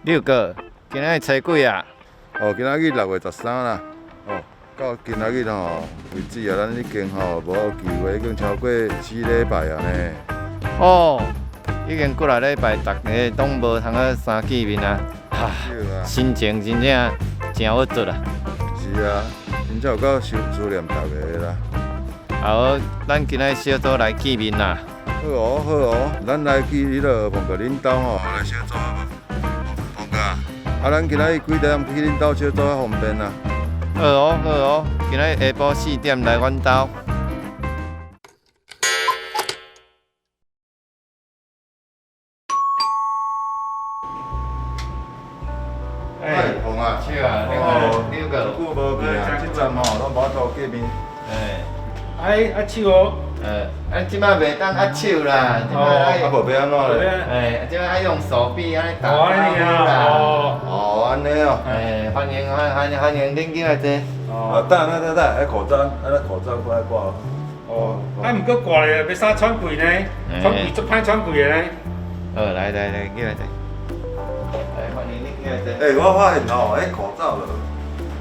六哥，今仔日初幾啊？哦，今仔日6月13啦。哦，到今仔日吼為止啊，咱已經吼無有機會，已經超過4禮拜啊呢。哦，已經幾若禮拜，逐家攏無通去相見面啊！哈，心情真正誠鬱卒啊。是啊，真正有夠思思念逐家啦。啊好，咱今仔日小組來見面啦。好哦，好哦，咱來去彼落碰著恁兜吼，來小組好無？碰哥啊，啊，咱今仔日幾點去恁兜小組較方便啊？好哦，好哦，今仔日下晡4點來阮兜。哎，馮啊，笑啊，你個，這久無見啊，這陣吼攏無法度見面。哎，哎，握手哦。啊，這擺袂當握手啦，這擺愛，啊無欲按怎咧？哎，這擺愛用手臂按呢打招呼啦。哦，按呢哦。哎，歡迎歡歡歡迎恁進來坐。啊，等等等等，彼口罩，啊，咱口罩閣愛掛。哦，啊，毋過掛咧，欲啥喘氣呢？喘氣足歹喘氣的呢。好，來來來，進來坐。來，歡迎恁進來坐。欸，我發現吼，彼口罩就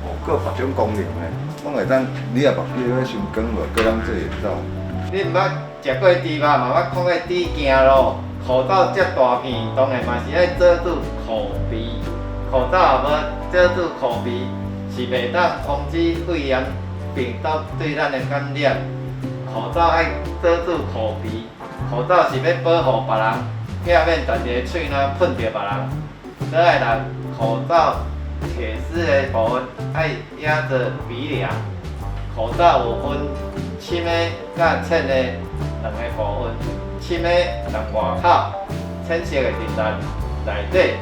哦，閣有別種功能呢，攏會當你若目睭咧傷光無，閣通做眼罩。你毋捌食過豬肉，嘛捌看過豬行路，口罩遮大片，當然嘛是愛遮住口鼻。口罩若無遮住口鼻，是袂當防止肺炎病毒對咱的感染。口罩愛遮住口鼻，口罩是欲保護別人，避免家己的喙若噴著別人。再來啦，口罩鐵絲的部分愛壓著鼻梁。口罩有分深的佮淺的兩个部分，深的佇外口，淺色的佇內底。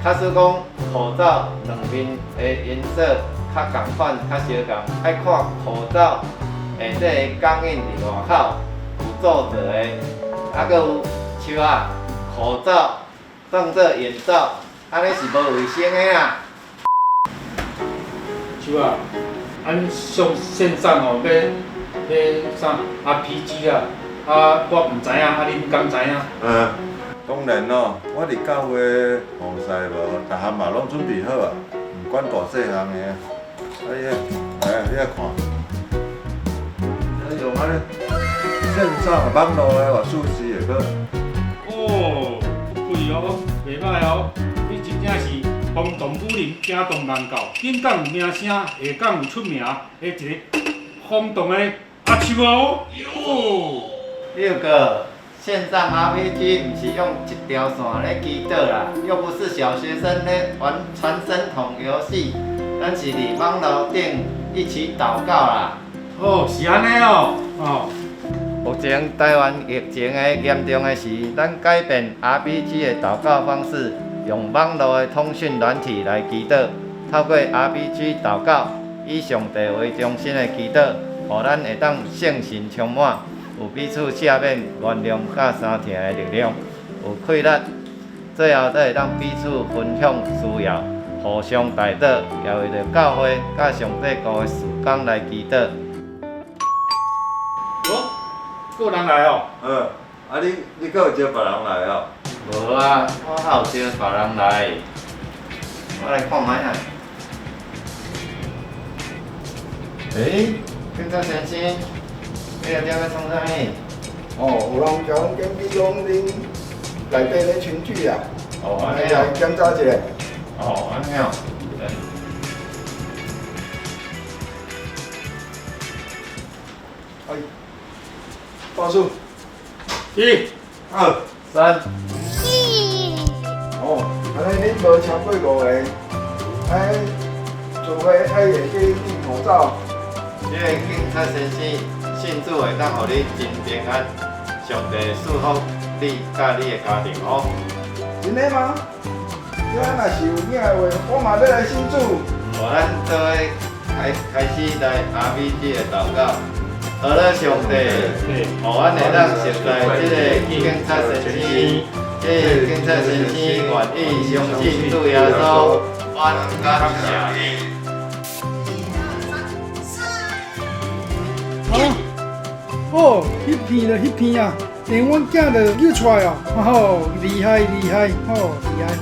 假使講口罩兩面的顏色較仝款、較相仝，愛看口罩下底的鋼印佇外口有皺褶的，啊，閣有像啊，口罩當做眼罩，按呢是無衛生的啊。像啊，按上線上吼欲欲啥 RPG 啊，啊我毋知影，啊恁敢知影？嗯，當然咯，我佇教會防曬無，逐項嘛攏準備好啊，毋管大細項的。啊，你來，你來看，你用按呢線上網路的話，舒適的閣。哦，不對哦，袂䆀哦，你真正是轟動武林，驚動萬教，頂港有名聲，下港有出名的一個轟動的阿秋哦。哦，六哥，線上 RPG 毋是用一條線咧祈禱啦，又不是小學生咧玩傳聲筒遊戲，咱是佇網路頂一起禱告啦。哦，是按呢哦，哦。目前台灣疫情的嚴重的時，咱改變 RPG 的禱告方式，用網路的通訊軟體來祈禱，透過 RPG 禱告，以上帝為中心的祈禱，予咱會當聖神充滿，有彼此赦免、原諒佮相疼的力量，有氣力，最後閣會當彼此分享需要，互相代禱，也為著教會佮上帝國的事工來祈禱。哦，閣有人來哦。嗯，啊你你閣有招別人來哦？無啊，我較有招別人來。我來看覓啊。欸，警察先生，你來這欲創啥物？哦，有人共阮檢舉講恁內底咧群聚啊，哦，按呢來檢查一下。哦，按呢哦。哎，報數。一、二、三。哦，按呢恁無超過五個，哎，聚會愛會記戴口罩。這个警察先生，信主會當予你真平安，上帝祝福你佮你的家庭哦。真的嗎？這若是有影的話，我嘛欲來信主。無，咱做伙開開始來 RPG 的禱告。好了，上帝，予阮會當熟在這个警察先生，這个警察先生願意相信主耶穌，阮感謝你。啊！哦，彼片就彼片啊，連阮囝都揪出來哦，吼，厲害厲害，吼，厲害。